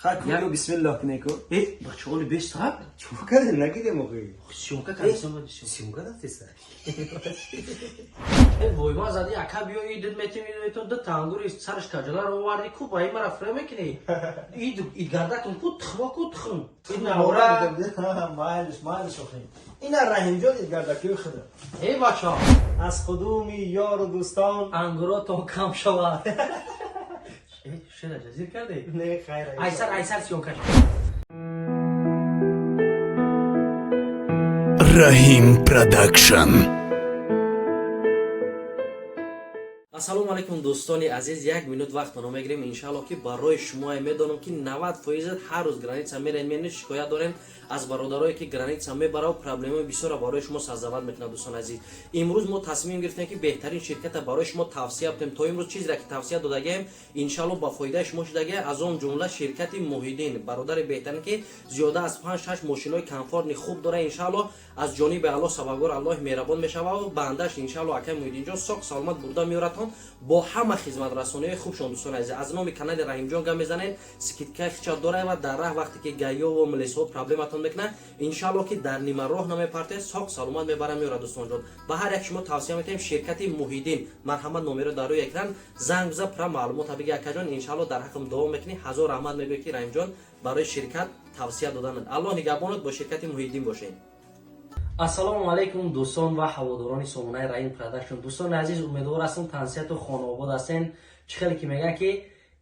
Хай, бисмиллоҳ кунеку. Э, бачаҳоли бесабр? Чӣ кардем, нагидем охи. Съёмка кардем. Съёмка дафтеса. Э, вой, ман зади ака биё идид метим идид ду тангури сараш каҷаларо оварди ку ба ин мара фиреб мекунӣ. Ид идгардакун ку тухмо ку тухм. Ид навора. Майлиш, майлиш охи. Ина Раҳимҷон идгардакиҳои худа. Эй бачаҳо. Аз қудуми ёру дӯстон ангуротон кам шавад. Э, шера ҷазир кардӣ? Не, хайр. Айсар, айсар съёмка. Раҳим Продакшн. Ассалому алайкум, дӯстони азиз. Як минут вақтонро мегирем, иншаалло, ки барои шумое медонам, ки 90 фоизат ҳар рӯз граница мерен, мене шикоят дорем аз бародарое, ки граница мебарав, проблемаи бисёра барои шумо создавать мекунад. Дӯстони азиз, имрӯз мо тасмим гирифтем, ки беҳтарин ширката барои шумо тавсия будем. То имрӯз чизеро ки тавсия додагием, иншаалло, ба фоидаи шумо шудагия. Аз он ҷумла ширкати Муҳиддин, бародари беҳтарин, ки зиёда аз 5-6 мошинои комфортный хуб дора. Иншаалло, аз ҷониби Аллоҳ сабабгор Аллоҳи меҳрабон мешава, баандаш иншаалло акай Муҳиддинҷон соқ саломат бурда меоратон бо ҳама хизматрасониҳои хубшон. Дӯстони азиз, аз номи канали Раҳимҷон гап мезанед, скидка хича дора ва дар раҳ вақте ки ГАИ-ву милисҳо проблематон мекунад, иншаалло, ки дар нима роҳ намепартед, соқ саломат мебара меорад. Дӯстонҷон, ба ҳар як шумо тавсия метаҳем ширкати Муҳиддин. Марҳамат, номеро дар рӯи экран, занг биза, пурра маълумота биги. Акаҷон, иншаалло, дар ҳаққам дуо мекунӣ, ҳазор раҳмат мегӯӣ, ки Раҳимҷон барои ширкат тавсия доданад. Аллоҳ нигаҳбонат, бо ширкати Муҳиддин бошед. Ассалому алайкум, дӯстон ва ҳаводорони сомонаи Раҳим Продакшн. Дӯстони азиз, умедвор ҳастам, тансиҳату хонаобод ҳастен. Чӣ хеле ки мегӯянд, ки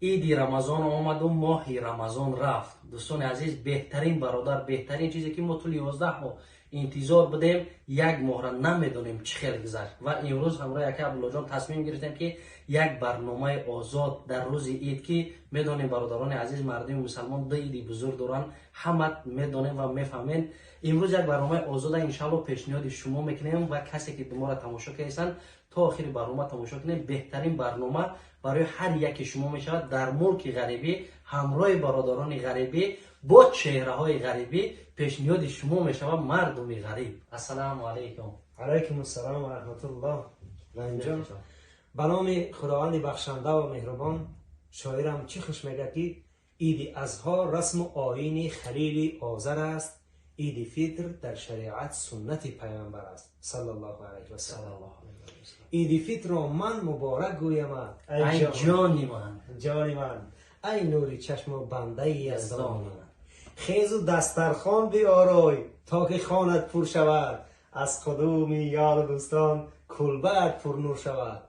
иди Рамазон омаду моҳи Рамазон рафт. Дӯстони азиз, беҳтарин бародар, беҳтарин чизе ки мо тӯли 11 моҳ интизор будем, як моҳра намедонем чӣ хел гузашт. Ва имрӯз ҳамроҳи ака Абдуллоҷон тасмим гирифтем, ки як барномаи озод дар рӯзи ид, ки медонем, бародарони азиз, мардуми мусалмон ду иди бузург доранд, ҳама медонем ва мефаҳмем. Имрӯз як барномаи озода иншаалло пешниҳоди шумо мекунем ва касе ки моро тамошо кардастанд, то охири барнома тамошо кунем. Беҳтарин барнома барои ҳар яке шумо мешавад. Дар мулки ғарибӣ, ҳамроҳи бародарони ғарибӣ, бо чеҳраҳои ғарибӣ пешниҳоди шумо мешавад, мардуми ғариб. Ассалому алайкум. Алайкум ассалом ва раҳматуллоҳ. Раҳимҷон, ба номи Худованди бахшанда ва меҳрубон. Шоирам чӣ хуш мегӯяд, ки иди Азҳо расму оини Халили Озар аст, иди Фитр дар шариат суннати Паёмбар аст, саллаллоҳу алайҳи васаллам. Иди Фитрро ман муборак гӯямад. Ай ҷони ман. Ҷони ман, ай нури чашму бандаи Яздони ман, хезу дастархон биорой, то ки хонат пур шавад, аз қудуми ёру дӯстон кулбаат пурнур шавад.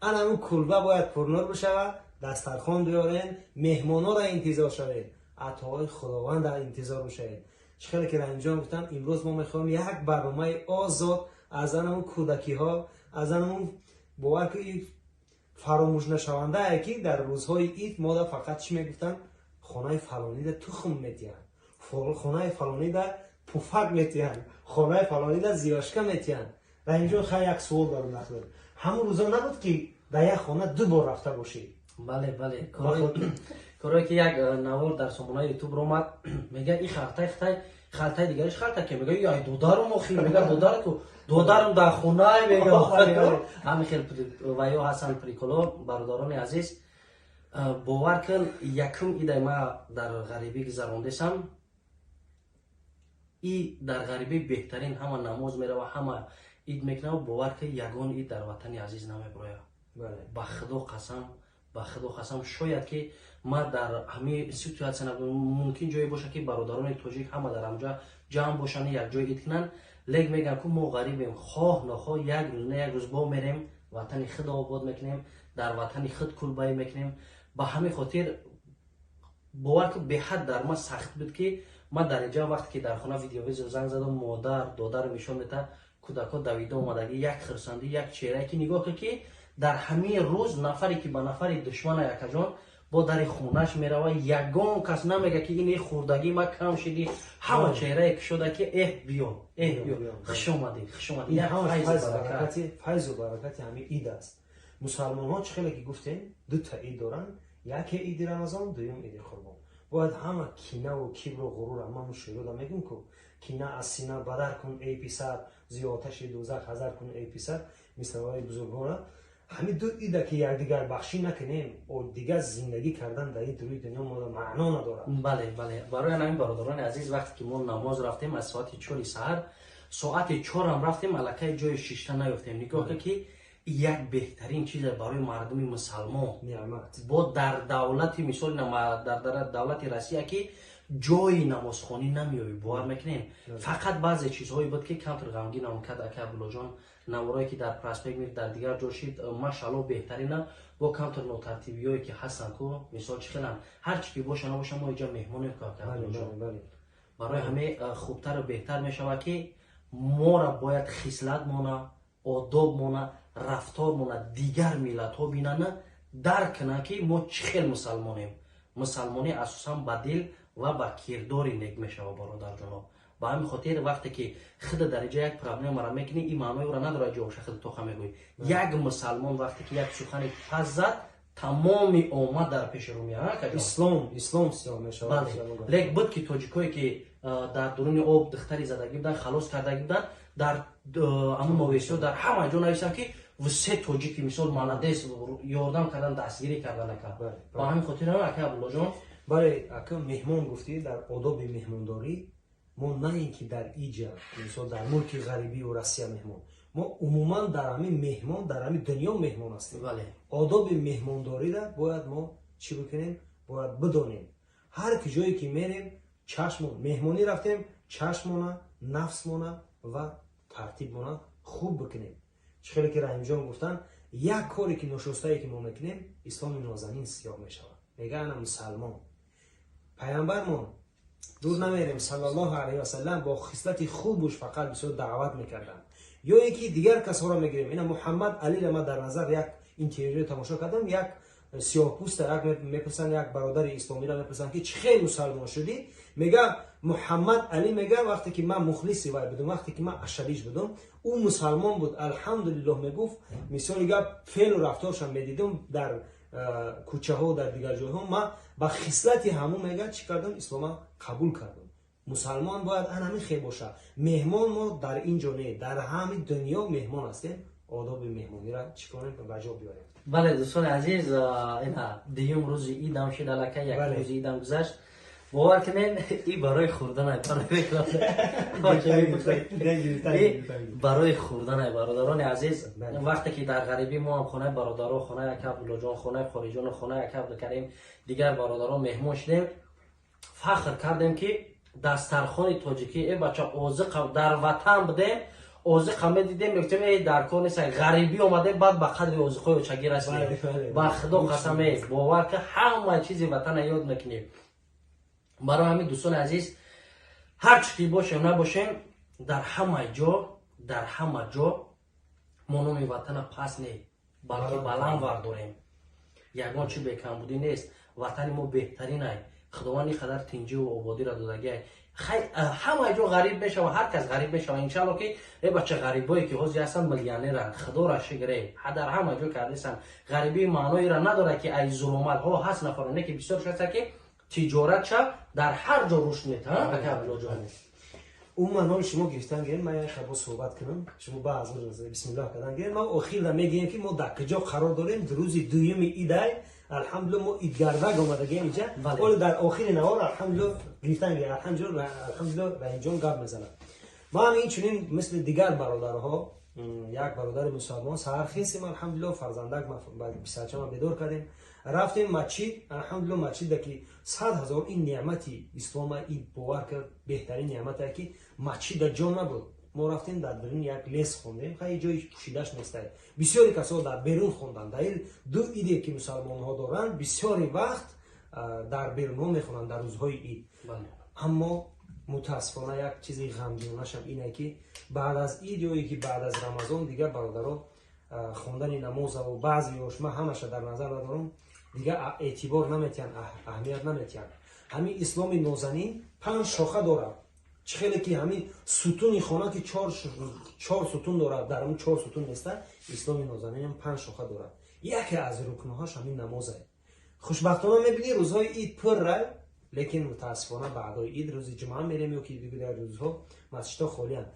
Ана ҳамун кулба бояд пурнур бишавад. Дастархон биёрен, меҳмонҳоро интизор шавед, атоҳои Худованда интизор бишавед. Чӣ хеле ки Раҳимҷон гуфтанд, имрӯз мо мехоҳем як барномаи озод аз анамун кӯдакиҳо, аз анамун бовар ки фаромӯшнашавандае, ки дар рӯзҳои ид мода фақат чӣ мегуфтанд: хонаи фалонида тухм метиҳанд, хонаи фалонида пуфак метиҳанд, хонаи фалонида зиёшка метиҳанд. Раҳимҷон, хай, як суол дорам. Нақл ҳамун рӯзо набуд, ки дар як хона ду бор рафта бошӣ? Бале, корое ки як навор дар сомонаи Ютуб ромад, мега и халтай хитай, халтаи дигариш халта ки мега ай додарум, охи мега додарку додарум дар хонай мега. Ҳами хел ва ё ҳасан приколо. Бародарони азиз, бовар кун, якум идай ма дар ғарибӣ гузарондесам. И дар ғарибӣ беҳтарин, ҳама намоз мерава, ҳама ид мекунава. Бовар кун, ягон ид дар ватани азиз намеброя. Ба Худо қасам, ба Худо қасам, шояд ки ма дар ҳамин ситуация набудам. Мумкин ҷое бошад, ки бародарони тоҷик ҳама дар ҳамҷа ҷамъ бошанд, якҷой ид кунанд. Лек мегӯям, ку мо ғарибем, хоҳ нохоҳ як рӯз на як рӯз бо мерем, ватани худ обод мекунем, дар ватани худ кулбаӣ мекунем. Ба ҳамин хотир, бовар ки, беҳад дар ман сахт буд, ки ман дар инҷа вақте ки дар хона видеовызов занг задам, модар додарам нишон медиҳад, кӯдакҳо давида омадагӣ, як хирсандӣ, як чеҳрае, ки нигоҳ кун, ки дар ҳамин рӯз нафаре ки ба нафари душмана, якаҷон, бо дари хонаш мерава, ягон кас намега, ки ин хурдагӣ ма кам шидӣ. Ҳама чеҳрае кушода, ки эҳ, биё, эҳ, биё, хуш омадӣ, хуш омадӣ. Файзу баракати ҳамин ид аст. Мусалмонҳо, чӣ хеле ки гуфтем, дута ид доранд: яке иди Рамазон, дуюм иди Қурбон. Бояд ҳама кинаву кибру ғурура, ман шӯрода мегӯм ку, кина аз сина бадар кун, эй писар, зи оташи дӯзах ҳазар кун, эй писар, мисраҳои бузургона. Ҳамин ду ида ки якдигар бахшӣ накунем, дигар зиндагӣ кардан дар ин рӯи дунё мода маъно надорад. Бале, бале. Барои ҳамин, бародарони азиз, вақте ки мо намоз рафтем аз соати 4 саҳар, соати 4-ам рафтем, аллакай ҷои шишта наёфтем. Нигоҳ ка, ки як беҳтарин чизе барои мардуми мусалмон бо дар давлати, мисол, дар давлати Россия, ки ҷои намозхонӣ намеёбӣ, бовар мекунем. Фақат баъзе чизҳое буд, ки камтар ғамгинам кард, ака Абдуллоҷон. Наворое ки дар проспект мир, дар дигар ҷо шид, машалло, беҳтарина. Бо камтар нотартибиёе ки ҳастанд ку, мисол, чӣ хеланд, ҳар чӣ ки боша набоша, мо иҷа меҳмонем ку, ака Абдуллоҷон. Барои ҳаме хубтару беҳтар мешавад, ки мора бояд хислат мона, одоб мона, рафтор мона дигар миллатҳо бинана, дарк кунанд, ки мо чӣ хел мусалмонем. Мусалмонӣ асосан ба дил ва ба кирдори нек мешавад, бародарҷоно. Ба ҳамин хотир, вақте ки худа дар иҷа як проблемаро мекунӣ, ин маънои ӯро надорад, ҷавобша худ тоха мегӯӣ. Як мусалмон вақте ки як сухани пас зад, тамоми омад дар пеши рӯ меяд. Ислом сиёҳ мешавад. Лек буд, ки тоҷикое ки дар дуруни об духтари задагӣ буданд, халос кардагӣ буданд, дар амун новестиҳо, дар ҳама ҷо нависанд, ки все тоҷики, мисол, молодец, ёрдам кардан, дастгирӣ кардан, ака. Ба ҳамин хотир, ака Абдуллоҷон. Бале, ака, меҳмон гуфтӣ, дар одоби меҳмондорӣ мо на ин ки дар иҷа, мисол, дар мулки ғарибию Россия меҳмон, мо умуман дар ҳамин меҳмон, дар ҳамин дунё меҳмон ҳастем. Одоби меҳмондориро бояд мо чӣ бикунем? Бояд бидонем. Ҳар ки ҷое ки мерем, чашмон, меҳмонӣ рафтем, чашмона, нафсмона ва тартибмона хуб бикунем. Чӣ хеле ки Раҳимҷон гуфтанд, як коре ки ношостае ки мо мекунем, исломи нозанин сиёҳ мешавад. Мега, ана мусалмон. Паямбармон, дур намерем, саллаллоҳу алайҳи васаллам, бо хислати хубуш фақат бисёр даъват мекарданд. Ё ин ки дигар касҳоро мегирем, ина Муҳаммад Алира ман дар назар як интервю тамошо кардам, як сиёҳпӯста як мепурсанд, як бародари исломиро мепурсанд, ки чӣ хел мусалмон шудӣ? Мега, Муҳаммад Али, мега, вақте ки ман мухлиси вай будум, вақте ки ман ашадиш будум, ӯ мусалмон буд, алҳамдулиллоҳ мегуфт. Мисоли гап, феълу рафторшам медидум дар кӯчаҳо, дар дигар ҷойҳо, ман ба хислати ҳамун, мега, чӣ кардам? Ислома қабул кардам. Мусалмон бояд ан ҳамин хел бошад. Меҳмон мо дар ин ҷо не, дар ҳамин дунё меҳмон ҳастем. Одоби меҳмониро чӣ конем? Ба ҷо биёрем. Бале, дӯстони азиз, ина дуюм рӯзи идам шид, аллакай як рӯзи идам гузашт. Бовар кунед, и барои хӯрданай, барои хӯрданай, бародарони азиз. Вақте ки дар ғарибӣ мо ҳам хонаи бародаро, хонаи ака Абдуллоҷон, хонаи Хориҷону хонаи ака Абдукарим, дигар бародарон меҳмон шудем, фахр кардем, ки дастархони тоҷикӣ, э бача, озиқа дар ватан будем, озиқа медидем, мегуфтем, э, дар кор нест. Ғарибӣ омадем, баъд ба қадри озиқҳои очагӣ расидем. Ба худо қасам, бовар ки ҳама чизи ватана ёд мекунем. Барои ҳамин, дӯстони азиз, ҳар чӣ ки бошем набошем, дар ҳама ҷо, дар ҳама ҷо мо номи ватана пас не, балки баланд вардорем. Ягон чӣ бекамбудӣ нест, ватани мо беҳтаринай. Худованд ин қадар тинҷиву ободиро додагиай. Ҳама ҷо ғариб мешава, ҳар кас ғариб мешава. Иншалло, ки э бача, ғарибое ки ҳозир ҳастанд, миллионеранд, худоро шукр, дар ҳама ҷо кардесанд. Ғарибии маъноеро надорад, ки ай зуломатҳо ҳаст нафароне ки бисёр шаста, ки тиҷоратша дар ҳар ҷо рушд метавад, ака Абдуллоҷон. Умуман, ҳоли шумо гирифтан гирем, ман як бо суҳбат кунам. Шумо баъз бисмиллоҳ кардан гирем, ма охирда мегӯем, ки мо дар куҷо қарор дорем. Рӯзи дуюми идай, алҳамдулилло, мо идгардак омадагием иҷа. Ҳоли дар охири навор, алҳамдулилло, гирифтан гирем, алҳамдулилло, Раҳимҷон гап мезанад. Ман инчунин мисли дигар бародарҳо, як бародари мусалмон, саҳар хестем, алҳамдулилло, фарзандак, писарчама бедор кардем, рафтем масҷид. Алҳамдулилло, масҷида ки 100 000, ин неъмати ислома, ин, бовар кард, беҳтарин неъмате, ки масҷида ҷо набуд. Мо рафтем, дар берун як лес хондем. Хай, ҷои пӯшидаш нестай, бисёри касо дар берун хонданд. Дар ин ду иде ки мусалмонҳо доранд, бисёри вақт дар берунҳо мехонанд дар рӯзҳои ид. Аммо мутаассифона як чизи ғамгинонашам ине, ки баъд аз ид ё ки баъд аз Рамазон дигар бародаро хондани намозаву баъзеёш, ман ҳамаша дар назар надорам, дигар эътибор наметиҳанд, аҳамият наметиҳанд. Ҳамин исломи нозанин панҷ шоха дорад. Чӣ хеле ки ҳамин сутуни хона ки чор сутун дорад, дар ҳамин чор сутун неста, исломи нозанинам панҷ шоха дорад. Яке аз рукнҳош ҳамин намозае. Хушбахтона мебинӣ, рӯзҳои ид пурра, лекин мутаассифона баъдои ид, рӯзи ҷумъа мерем ё ки дигар рӯзҳо, масҷидҳо холианд.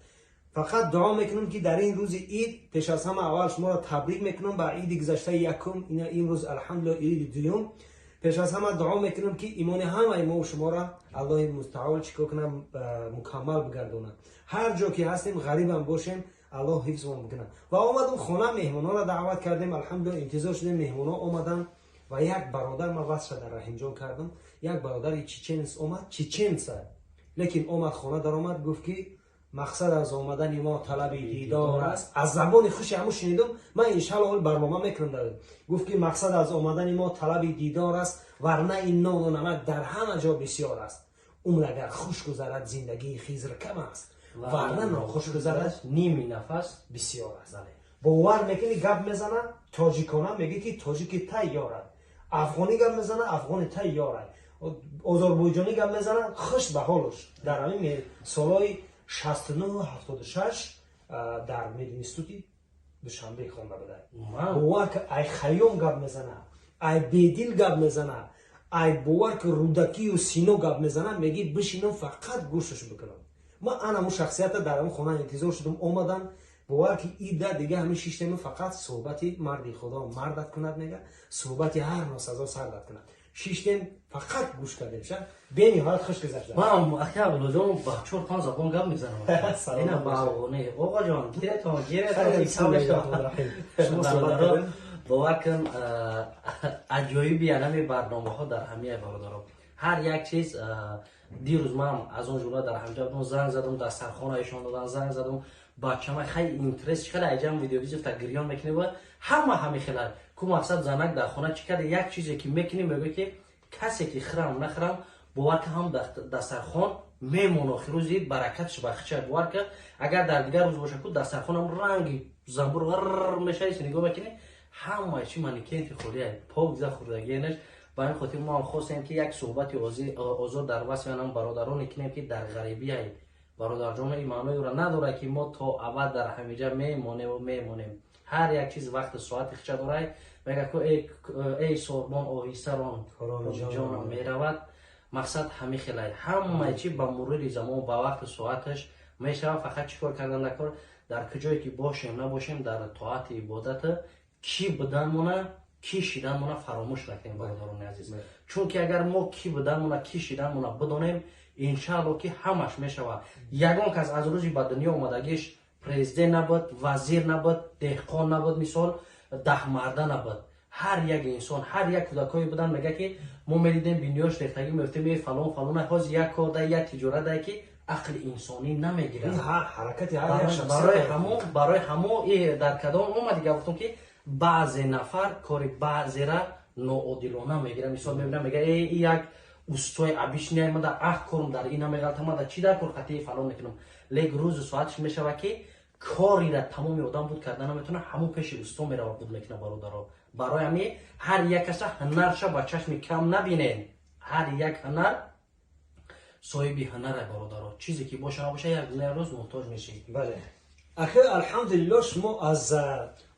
Фақат дуо мекунам, ки дар ин рӯзи ид пеш аз ҳама аввал шуморо табрик мекунам ба иди гузаштаи якум, ина имрӯз, алҳамдулилла, иди дуюм. Пеш аз ҳама дуо мекунам, ки имони ҳамаи мо шуморо Аллоҳи мустаол чӣ кор кунам, мукаммал бигардонад. Ҳар ҷо ки ҳастем, ғарибам бошем, Аллоҳ ҳифзмон бикунад. Ва омадам хона, меҳмонҳоро даъват кардем, алҳамдулилла, интизор шудем, меҳмонҳо омаданд. Ва як бародар, ман васфа дар Раҳимҷон кардам, як бародари чеченец омад, чеченца, лекин омад, хона даромад, гуфт, ки мақсад аз омадани мо талаби дидор аст. Аз забони хуши ҳамун шунидум, ман иншалло ҳол барнома мекунам. Дар гуфт, ки мақсад аз омадани мо талаби дидор аст, варна ин нону намак дар ҳама ҷо бисёр аст. Умр агар хуш гузарад, зиндагии Хизр кам аст, варна нохуш гузарад, ними нафас бисёр аст. Бовар мекунӣ, гап мезана тоҷикона, мегӯ, ки тоҷики тайёрад, афғонӣ гап мезана, афғони тайёрад, озарбойҷонӣ гап мезана, хуш ба ҳолуш. Дар ҳамин солҳои 69, 76 дар мединститути Душанбе хонда буда. Бовар ки, ай Хайём гап мезана, ай Бедил гап мезана, ай, бовар ки, Рудакию Сино гап мезана, меги бишинам, фақат гӯшаш бикунам. Ман анаму шахсията дар ҳамн хона интизор шудам, омадан. Бовар ки, ида дига ҳамин шиштему, фақат суҳбати марди Худо мардат кунад, мега, суҳбати ҳар носазо сардат кунад. Шиштем, фақат гӯш кардем, ша бениҳоят хуш гузашт. Ман, ака Абдуллоҷон, ба чор панҷ забон гап мезанам. Ина ба афғонӣ, оғоҷон, гиретон, гиретон. Бовар кун, аҷоиби анами барномаҳо дар ҳамияи бародаро ҳар як чиз. Дирӯз ман аз он ҷумла дар ҳамҷа будам, занг задам, дастархонаишон додан, занг задам бачама, хай интерес чӣ хеле айҷам видеовызов та гирён мекунӣ ва ҳама ҳами хела ку мақсад занак дар хона чӣ карда, як чизе ки мекунӣ, мегӯй, ки касе ки хӯрам нахӯрам, бовар ка, ҳам дастархон мемон, охир рӯзи баракатш ба хича. Бовар ка, агар дар дигар рӯз боша ку дастархонам ранги замбур ғарр мешавӣ, нигоҳ мекунӣ, ҳамаи чи манекенти холия, пок за хӯрдагиенаш. Ба ин хотир мо ҳам хостем, ки як суҳбати озод дар васфи анам бародароне кунем, ки дар ғарибияй. Бародарҷон, ин маъноеро надорад, ки мо то абад дар ҳамиҷа мемонему мемонем. Ҳар як чиз вақти соати хича дорад. Мега ку эй сорбон, оҳистарон, ҷонам меравад. Мақсад ҳами хелай, ҳамаи чи ба мурури замон, ба вақти соаташ мешавад. Фақат чӣ кор кардан дар кор, дар куҷое ки бошем набошем, дар тоати ибодата кӣ буданмона, кӣ шиданмона фаромӯш накунем, бародарони азиз. Чунки агар мо кӣ буданмона, кӣ шиданмона бидонем, иншаалло, ки ҳамаш мешавад. Ягон кас аз рӯзи ба дунё омадагиш президент набуд, вазир набуд, деҳқон набуд, мисол даҳмарда набуд. Ҳар як инсон, ҳар як кӯдакое будан, мега, ки мо медидем, биниёш рехтагӣ, мегуфтем, е фалон фалон ҳозир як кор да, як тиҷорат да, ки ақли инсонӣ намегирад. Барои ҳамо дар кадом омадига гуфтам, ки баъзе нафар кори баъзера ноодилона мегирад. Мисол, мебинам, мега, э як устои обычный, мада ах корм дар ина меғалта, мада чӣ дар кор қатии фалон мекунам. Лек рӯзу соатш мешавад, ки корира тамоми одам буд карда наметавонад, ҳамон пеши усто меравад, буд мекунад. Бародаро, барои ҳамин ҳар як каса ҳунарша ба чашми кам набинед. Ҳар як ҳунар соҳиби ҳунара, бародаро. Чизе ки боша набоша, як рӯз муҳтоҷ мешӣ. Бале, ахир, алҳамдулилло, шумо аз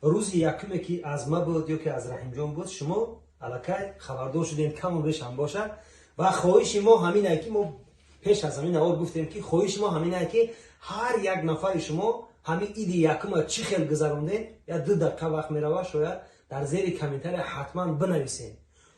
рӯзи якуме, ки аз ма буд ё ки аз Раҳимҷон буд, шумо аллакай хабардор шудем, каму беш ҳам бошад. Ва хоҳиши мо ҳаминае, ки мо пеш аз ҳамин навор гуфтем, ки хоҳиши мо ҳаминае, ки ҳар як нафари шумо ҳамин иди якума чӣ хел гузарондем, я 2 дақиқа вақт мерава, шояд дар зери комментария ҳатман бинависем,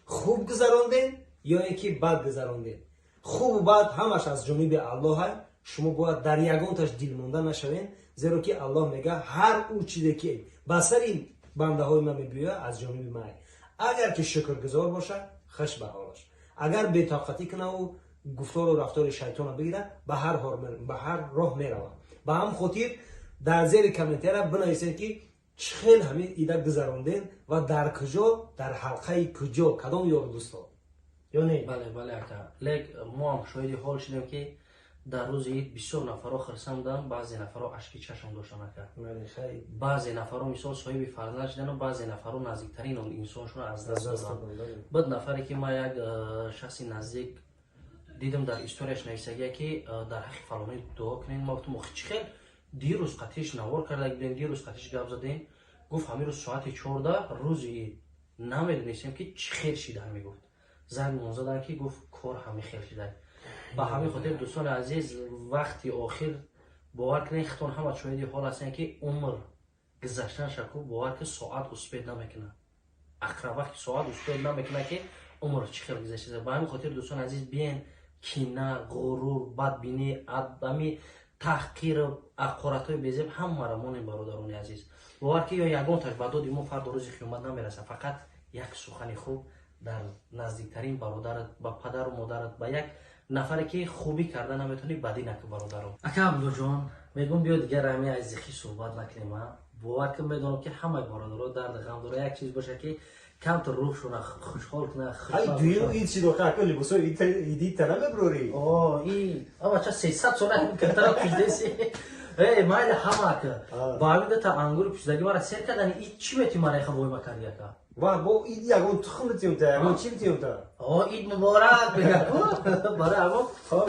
хуб гузарондем ё ин ки бад гузарондем. Хубу бад ҳамаш аз ҷониби Аллоҳа. Шумо бояд дар ягонташ дилмонда нашавем, зеро ки Аллоҳ мега, ҳар ӯ чизе ки ба сари бандаҳои ман мебиёяд, аз ҷониби ман. Агар ки шукргузор бошад, хуш ба ҳолаш, агар бетоқатӣ кунаву гуфтору рафтори шайтона бигирад, ба ҳар роҳ меравад. Ба ҳам хотир дар зери комментария бинависед, ки чӣ хел ҳамин ида гузарондем ва дар куҷо, дар ҳалқаи куҷо, кадом ёру дӯсто ё не. Бале, ака, лек мо ҳам шоҳиди ҳол шудем, ки дар рӯзи ид бисёр нафарҳо хирсанд буданд, баъзе нафарҳо ашки чашм доштанд, ака. Баъзе нафарҳо, мисол, соҳиби фарзанд шудану баъзе нафарҳо наздиктарин инсоншонро аз даст доданд. Буд нафаре, ки ман як шахси наздик дидам, дар историяш нависагия, ки дар ҳаққи фалонӣ дуо кунед. Ма гуфтам, охи чӣ хел, дирӯз қатиш навор карда будем, дирӯз қатиш гап задем. Гуфт, ҳамин рӯз соати 14, рӯзи ид, намедонистем, ки чӣ хел шида. Ҳами гуфт, занг монзадан, ки гуфт, кор ҳами хел шида. Ба ҳамин хотир, дӯстони азиз, вақти охир Бовар кунед, хитон ҳама шоҳиди ҳол ҳастем, ки умр гузаштан шаку, бовар ки соат успеть намекунад. Ақраб ки соат успеть намекунад, ки умр чӣ хел гузашта. Ба ҳамин хотир, дӯстони азиз, биен, кина, ғурур, бадбинӣ, ами таҳқир, ҳақоратҳои безеб ҳамаро монем, бародарони азиз. Бовар ки ё ягонташ ба доди мо фардо рӯзи қиёмат намерасад. Фақат як сухани хуб дар наздиктарин бародарат, ба падару модарат, ба як нафаре ки хубӣ карда наметавонӣ, бадӣ накун, бародаро. Ака Абдуллоҷон, мегӯм, биё, дигар ами азихӣ суҳбат накунем. А бовар кун, медонам, ки ҳамаи бародаро дарди ғам дора. Як чиз боша, ки камтар рӯҳшона хушҳол куна. Ай, дуюм ид шид, ака, либосои иди тара меброрӣ. О, и абача 300 сола катара пиждеси. Эй, майли, ҳама ака. Ба ҳамин дута ангури пишдаги мара сер кардани, ид чӣ мети мара иха войма карди, ака? Ва бо ид ягон тухм битиём та, ягон чӣ битиём та? О, ид муборак мега-ку. Барои ҳамон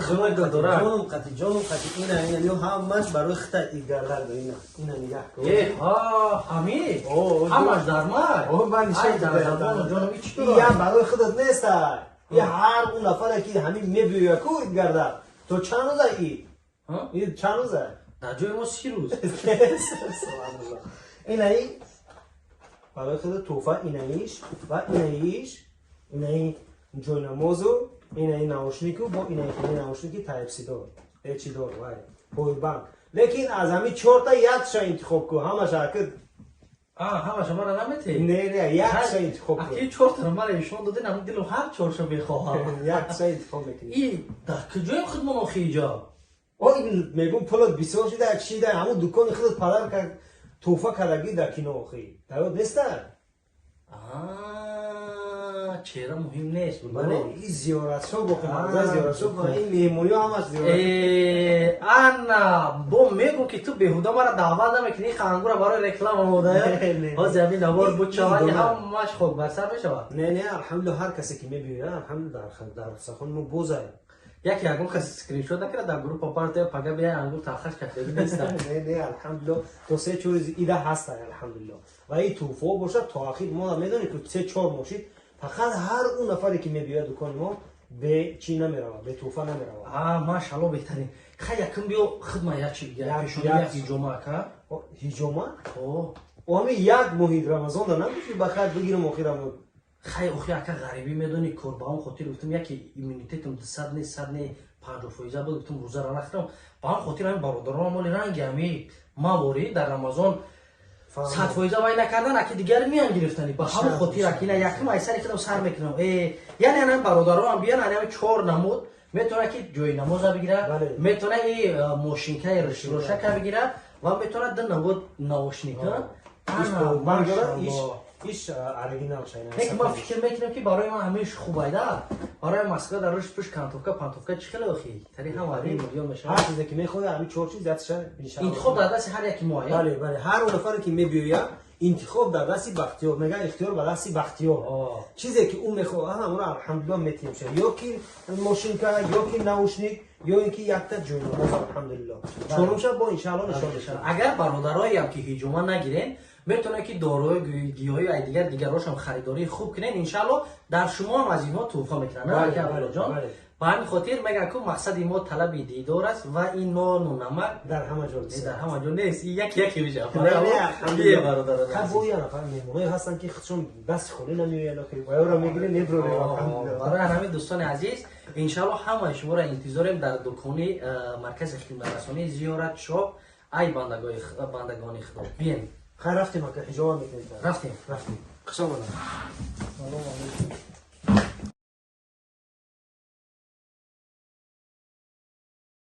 худо дора. Ҷонум қати, ҷонум қати, ина, ина, ё ҳамаш барои хита идгардар. Ина, ина, нигаҳ кун. Э, ҳа, ҳамин? Ҳамаш дар май? О, ман нишон. Ай, дар забону ҷонум, и чӣ И ям барои худат неста. И ҳар он нафаре ки ҳамин мебиёя ку идгардар. То чанд рӯза ид? Ид чанд рӯза? Дар ҷои мо 30 рӯз. Инаи барои худат тӯҳфа, инаиш ва инаиш, инаи ҷойнамозу, инаи наушнику, бо инаи хели наушники Type-C дор, чӣ дор, вай, powerbank. Лекин аз ҳамин чорта якша интихоб кун, ҳамаша ака. А, ҳамаша мара наметӣ? Не, не, якша интихоб кун. Аки, чортаро мара ишон додин, ҳамин дилам ҳар чорша мехоҳам. Якша интихоб мекунӣ. И дар куҷоем худмон охи иҷо? О, мегум, пулат бисёр шида, чида, ҳамун дукони худат падар кард, тӯҳфа кардагӣ дар кино, охи. Дар ёд неста? Чеҳра муҳим нест. Бале, и зиёратшо боқи, зиёратшо, ин меҳмониҳо ҳамаш зиёрат. Ана, бо мегум, ки ту беҳуда мара даъват намекунӣ, ангура барои реклама мода. Ҳозир ҳамин навор бучавад, ҳамаш хок бар сар мешавад. Не, не, алҳамдулилла, ҳар касе ки мебиёяд, алҳамдулилла, дар сахон мо бозаем. Яке ягон каси скриншот накарда дар группа партия, пага бия, ангур талхаш кардагӣ неста. Не, не, алҳамдулилла, то 3-4 рӯзи ида ҳаста, алҳамдулилла. Ва ин тӯҳфаҳо бошад, то ахир мо медонем, ки 3-4 моҳ шид, фақат ҳар он нафаре ки мебиёяд дукони мо, бе чӣ намеравад, бе тӯҳфа намеравад. А, машалло, беҳтарин. Хай, якум биё, хидма як чи пешони, як ҳиҷома, ака. Ҳиҷома? О, ҳамин як моҳи Рамазонда нагуфти, ба хайр бигирам охирам. Хай, охи, ака, ғарибӣ медонӣ, кор, ба он хотир гуфтам, яке иммунитетам 200 не, 100 не, 50 фоиза буд, гуфтам, рӯзара нахӯрам. Ба он хотир ҳамин бародаронам моли ранги ҳами маворӣ дар Рамазон 100 фоиза вай накардан, аки дигар меян гирифтани. Ба ҳамон хотир, аки, ина якум айсари худам сар мекунам. Яъне ана бародаронам биён, ана чор намуд метавонад, ки ҷои намоза бигира, метавонад и мошинкаи рошака бигира ва метавонад ду намуд наушника. Иш оригинал шайна. Лекин ман фикр мекунам, ки барои ман ҳамеш хуб айда. Барои Москва дар рӯш пуш кантовка, пантовка чӣ хеле охи. Тари ҳам ари миллион мешавад. Ҳар чизе ки мехоҳӣ, ҳамин чор чиз дастша. Интихоб дар дасти ҳар яки мо. Бале, бале, ҳар он нафаре ки мебиёяд, интихоб дар дасти Бахтиёр, мегӯяд, ихтиёр ба дасти Бахтиёр. Чизе ки ӯ мехоҳад, ҳамонро алҳамдулилла метиҳем ша. Ё ки мошинка, ё ки наушник, ё ин ки якта ҷойнамоз, алҳамдулилло. Чорумша бо иншаалло нишон мешавад. Агар бародароям ки ҳиҷома нагирен, метавонед, ки дорои гиёҳии ай дигар дигарошам харидории хуб кунед. Иншаалло, дар шумо ҳам аз инҳо тӯҳфа мекунанд, абдуллоҷон. Ба ҳамин хотир мегӯям, ку мақсади мо талаби дидор аст ва ин нону намак дар ҳама ҷо. Дар ҳама ҷо нест, яке яке мешавад. Меҳмоное ҳастанд, ки худшон дасти холӣ намеоянд, ваёро мегирем, меброрем. Барои ҳамин, дӯстони азиз, иншаалло, ҳамаи шуморо интизорем дар дукони маркази хидматрасонии Зиёрат Шоп. Ай, бандагони Худо, биен. Хайр, рафтем, ака, ҳиҷоба мекунем. Рафтем. Рафтем, хуш омадам. Салому алайкум.